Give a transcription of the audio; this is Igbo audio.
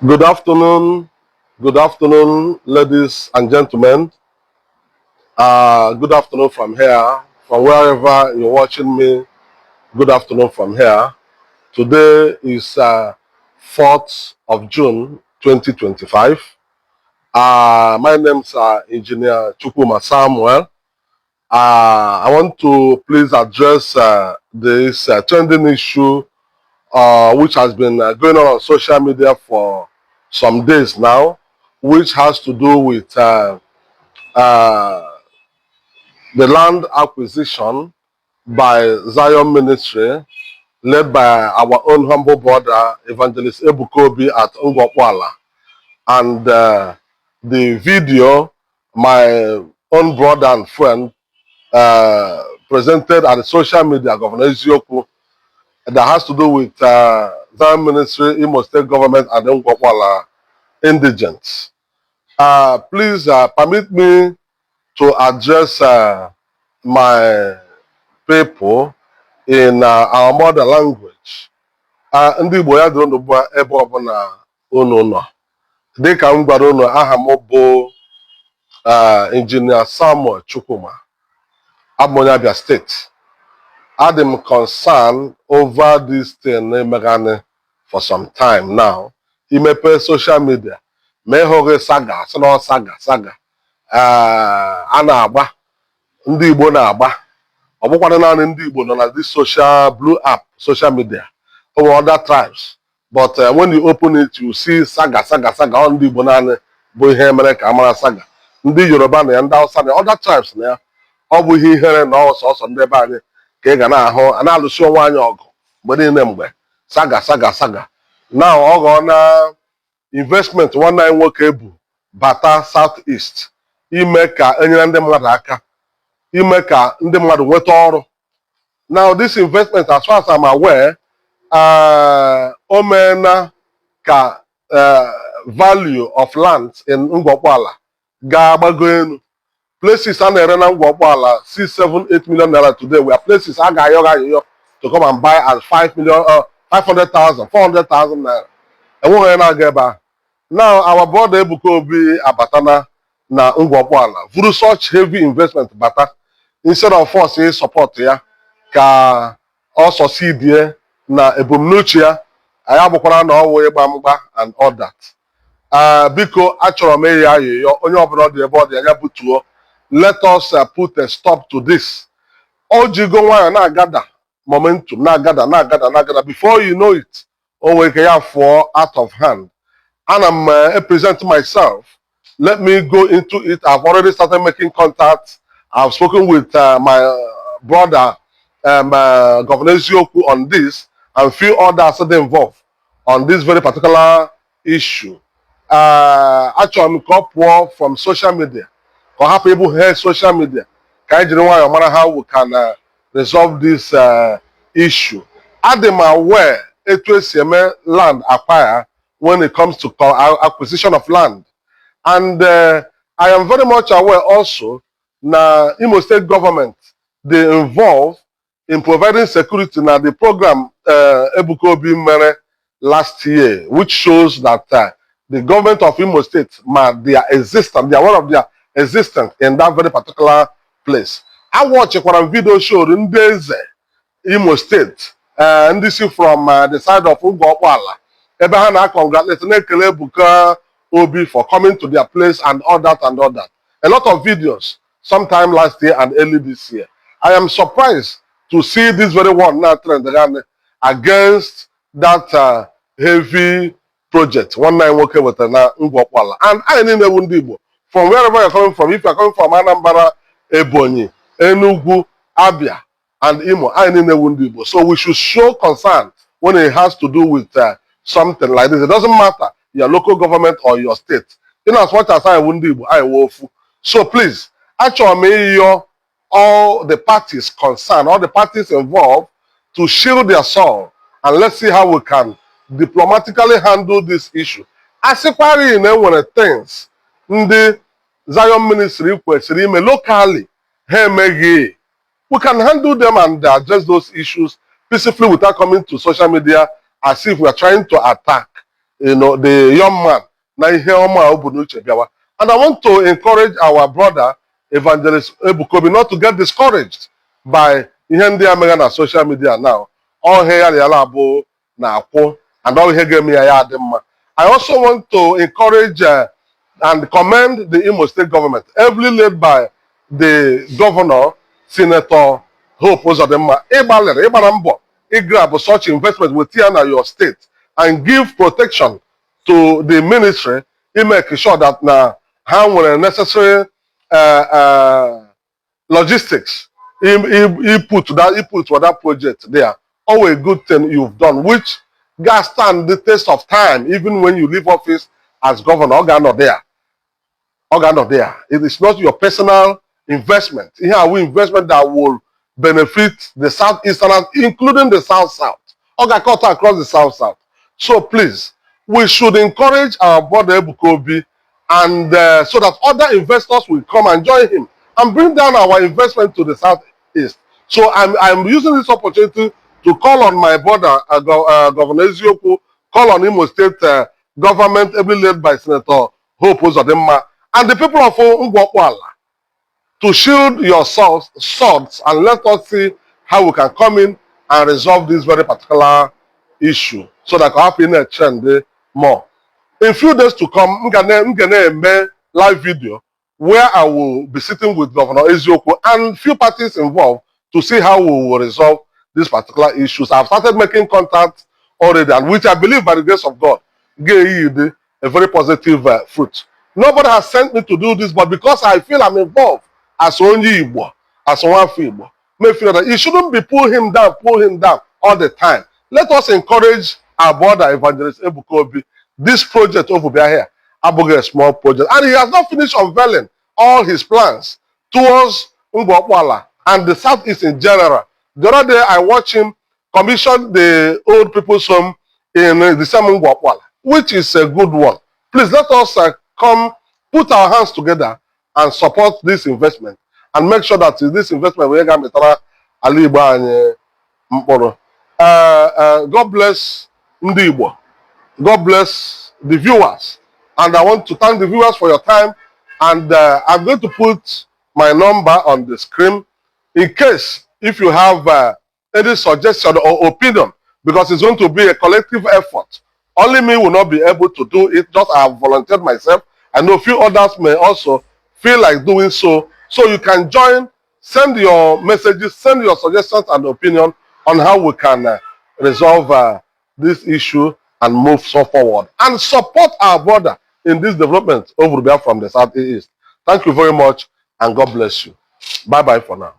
Good afternoon, ladies and gentlemen. Good afternoon from here, from wherever you're watching me. Good afternoon from here. Today is 4th of June, 2025. My name's Engineer Chukwuma Samuel. I want to please address this trending issue which has been going on social media for some days now, which has to do with the land acquisition by Zion Ministry, led by our own humble brother, Evangelist Ebuka Obi at Ngor Okpala. And the video my own brother and friend presented at the social media, Governor Ezioku, that has to do with Zion Ministry, Imo State Government, and Ngor Okpala indigents. Please permit me to address my people in our mother language. Ndị Igbo, ya dịrị unu bụ ebe ọbụla unu nọ. Dịka m gwara unu, aha m bụ Engineer Samuel Chukwuma. Abụ m onye Abia State. Adị m concerned over this thing na-emeghanị for some time now. Imepe social media, ma ịhụghị saga, sị na ọ saga saga a na-agba, ndị Igbo na-agba. Ọ bụkwanụ naanị ndị Igbo nọ na this social blue app, social media. O nwere other tribes, but when you open it, you see saga, saga, saga. Ọ ndị Igbo naanị bụ ihe mere ka a mara saga. Ndị Yoruba na ya, ndị Hausa na ya, other tribes na ya. Ọ bụ ihe ihere na ọ sọsọ ndị ebe anyị ka ị ga na-ahụ a na-alụsi onwe anyị ọgụ mgbe niile, mgbe saga, saga, saga. Now ọ ghọọ na investment nwanne anyị nwoke bụ bata South East ime ka enyere ndị mmadụ aka, ime ka ndị mmadụ nweta ọrụ. Now this investment, as far as I'm aware, o meena ka value of land in Ngor Okpala ga-agbago elu. Places a na-ere na Ngor Okpala 6, 7, 8 million naira today were places a ga-ayọ gị ayọyọ to come and buy at 5 million, 500,000, 400,000 naira. Enweghị onye na-aga ebe ahụ. Now our brother Ebuka Obi abatana na Ngor Okpala vuru such heavy investment bata. Instead of us support ya ka ọ succeedie na ebumnuche ya, anyị abụkwara na ọwụ ịgba mgba and all that. Biko, achọrọ m ịyọ ayịyọ, onye ọbụla ọ dị ebe ọ dị anya butuo. Let us put a stop to this. O jigo nwayọ na-agada momentum, na-agada, na-agada, na-agada. Before you know it, o nwere ike ya fụọ out of hand. Ana m present myself. Let me go into it. I've already started making contacts. I've spoken with my brother, Governor Ezioku, on this and few others dị involved on this very particular issue. Achọrọ m ka ọ pụọ from social media, ka ọ hapụ ịbụ he social media, ka anyị jiri nwayọọ mara how we can resolve this issue. Adị m aware etu esi eme land acquire when it comes to acquisition of land, and I am very much aware also na Imo State Government dey involved in providing security na the program Ebuka Obi mere last year, which shows that the government of Imo State ma their existence, they are aware of their existence in that very particular place. A watchikwara m video show ndị eze Imo State, ndị si from the side of Ngor Okpala, ebe ha na-congratulate, na-ekele Ebuka Obi for coming to their place and all that and all that. A lot of videos sometime last year and early this year. I am surprised to see this very one now trend against that heavy project nwanne anyị nwoke wetara na Ngor Okpala. And anyị niile bụ ndị Igbo, from wherever you're coming from, if you're coming from Anambra, Ebonyi, Enugu, Abia and Imo, anyị niile bụ ndị Igbo. So we should show concern when it has to do with something like this. It doesn't matter your local government or your state, in as much as anyị bụ ndị Igbo, anyị wụ ofu. So please, achọrọ m ịyọ all the parties concerned, all the parties involved, to shield their soul and let's see how we can diplomatically handle this issue. A sịkwarị na enwere things ndị Zion Ministry kwesịrị ime locally ha emeghị, we can handle them and address those issues peacefully without coming to social media as if we are trying to attack. the young man na ihe ọma o bu n'uche bịawa. And I want to encourage our brother Evangelist Ebuka Obi not to get discouraged by ihe ndị a mega na social media now. Ọ ihe ya na abụ na-akwụ and ọ ihe ga-eme ya ya adị mma. I also want to encourage and commend the Imo State government, ably led by the governor, Senator Hope Uzodimma. Ịgbalịrị ịgbara mbọ ịgrab such investment with ya na your state and give protection to the ministry in make sure that na ha nwere necessary logistics in put for that project there. All a good thing you've done, which ga stand the test of time even when you leave office as governor. Ọ ga-anọ there. Ọ ga-anọ there. It is not your personal investment. Here are investment that will benefit the southeasterners, including the South South. Ọ ga-cut across the South South. So please, we should encourage our brother Ebuka Obi and so that other investors will come and join him and bring down our investment to the Southeast. So I'm using this opportunity to call on my brother, Governor Eziokwu, call on Imo State government, ably led by Senator Hope Uzodimma, and the people of Ngor Okpala to shield your swords and let us see how we can come in and resolve this very particular issue so that ka hapụ na trend more. In few days to come, m ga na-eme live video where I will be sitting with Governor Eziokwu and few parties involved to see how we will resolve these particular issues. I've started making contacts already, and which I believe by the grace of God gave a very positive fruit. Nobody has sent me to do this, but because I feel I'm involved as onye Igbo, as one Igbo, may feel that it shouldn't be pull him down all the time. Let us encourage our brother Evangelist Ebuka Obi. This project over here, abụghị a small project, and he has not finished unveiling all his plans towards Ngor Okpala and the Southeast in general. The other day, I watched him commission the old people's home in the same Ngor Okpala, which is a good one. Please let us come put our hands together and support this investment and make sure that this investment will ga-amịtara ala Igbo anyị mkpụrụ. God bless ndị Igbo. God bless the viewers. And I want to thank the viewers for your time. And I'm going to put my number on the screen in case if you have any suggestion or opinion, because it's going to be a collective effort. Only me will not be able to do it. Just I have volunteered myself. I know a few others may also feel like doing so. So you can join, send your messages, send your suggestions and opinion on how we can resolve this issue and move so forward and support our brother in this development over there from the Southeast. Thank you very much and God bless you. Bye bye for now.